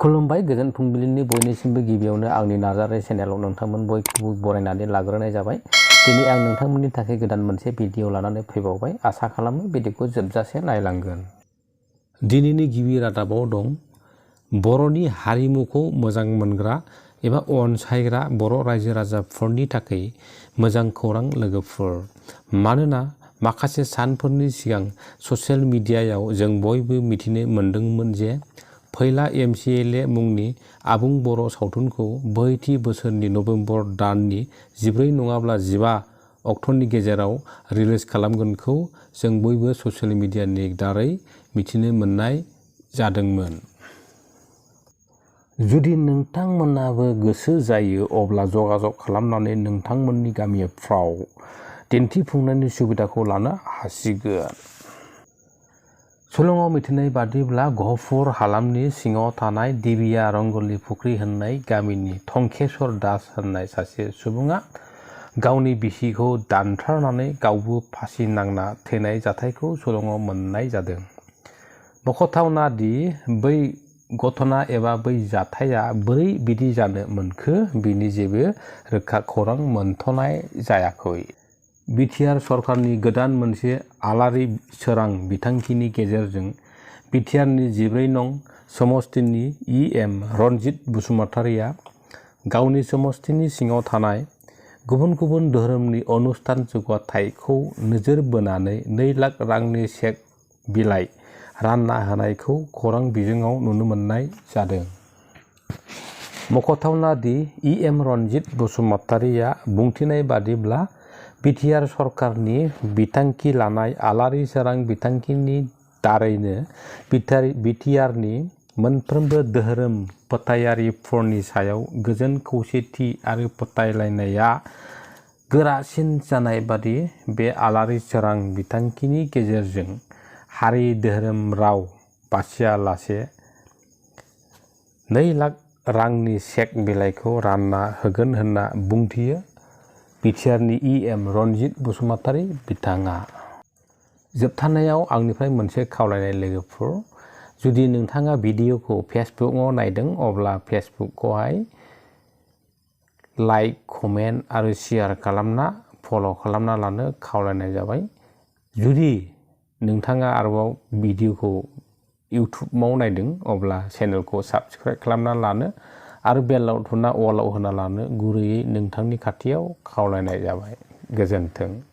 खुलुमबाय गोजोन फुंबिलिनि बयनिसिमबो गिबियावनो आंनि नाजारि चेनेलाव नोंथांमोन बयखौबो बरायनानै लाग्रोनाय जाबाय। दिनै आं नोंथांमोननि थाखाय गोदान मोनसे भिडिअ लानानै फैबावबाय। आसा खालामो भिडिअखौ जोबजासे नायलांगोन। दिनैनि गिबि रादाबाव दं बर'नि हारिमुखौ मोजां मोनग्रा एबा अनसायग्रा बर' रायजो राजाफोरनि थाखाय मोजां खौरां लोगोफोर। मानोना माखासे सानफोरनि सिगां ससियेल मिडियायाव जों बयबो मिथिनो मोन्दोंमोन जे फैला MCLA मुंनि आबुं बर' सावथुनखौ बोहैथि बोसोरनि नभेम्बर दाननि 14 नङाब्ला 15 अक्ट'नि गेजेराव रिलिज खालामगोनखौ जों बयबो ससियेल मिडियानि दारै मिथिनो मोननाय जादोंमोन। जुदि नोंथांमोनाबो गोसो जायो अब्ला जगाजग खालामनानै नोंथांमोननि गामिफ्राव दिन्थिफुंनायनि सुबिदाखौ लानो हासिगोन। सल'आव मिथिनाय बादिब्ला गहपुर हालामनि सिङाव थानाय देबिया रंगली फुख्रि होननाय गामिनि थंकेश्वर दास होननाय सासे सुबुङा गावनि बिसिखौ दानथारनानै गावबो फासि नांना थैनाय जाथायखौ सल'आव मोननाय जादों। मख'थावना दि बै घटना एबा बै जाथाया बोरै बिदि जानो मोनखो बिनि जेबो रोखा खौरां मोनथ'नाय जायाखै। बिटिआर सरकारनि गोदान मोनसे आलारि सोरां बिथांखिनि गेजेरजों बिटिआरनि 14 नं समस्तिनि EM रनजित बसुमतारिया गावनि समस्तिनि सिङाव थानाय गुबुन गुबुन धोरोमनि अनुष्ठान जौगाथायखौ नोजोर बोनानै 2 लाख रांनि चेक बिलाइ रानना होनायखौ खौरां बिजोङाव नुनो मोननाय जादों। मख'थावना दि EM रनजित बसुमतारिया बुंथिनाय बादिब्ला बिटिआर सरकारनि बिथांखि लानाय आलारि सोरां बिथांखिनि दारैनो बिटिआरनि मोनफ्रोमबो धोरोम फोथायारिफोरनि सायाव गोजोन खौसेथि आरो फोथायलायनाया गोरासिन जानाय बादि बे आलारि सोरां बिथांखिनि गेजेरजों हारि धोरोम राव बासियालासे 2 लाख रांनि चेक बिलाइखौ रानना होगोन होनना बुंथियो बिटिआरनि EM रनजित बसुमतारि बिथाङा। जोबथारनायाव आंनिफ्राय मोनसे खावलायनाय लोगोफोर, जुदि नोंथाङा भिडिअखौ फेसबुकआव नायदों अब्ला फेसबुकखौहाय लाइक, कमेन्ट आरो शेयार खालामना फल' खालामना लानो खावलायनाय जाबाय। जुदि नोंथाङा आरोबाव भिडिअखौ इउटुबाव नायदों अब्ला चेनेलखौ साबस्क्राइब खालामना लानो आरो बेलाव थुना अलाव होना लानो गुरैयै नोंथांनि खाथियाव खावलायनाय जाबाय। गोजोन्थों।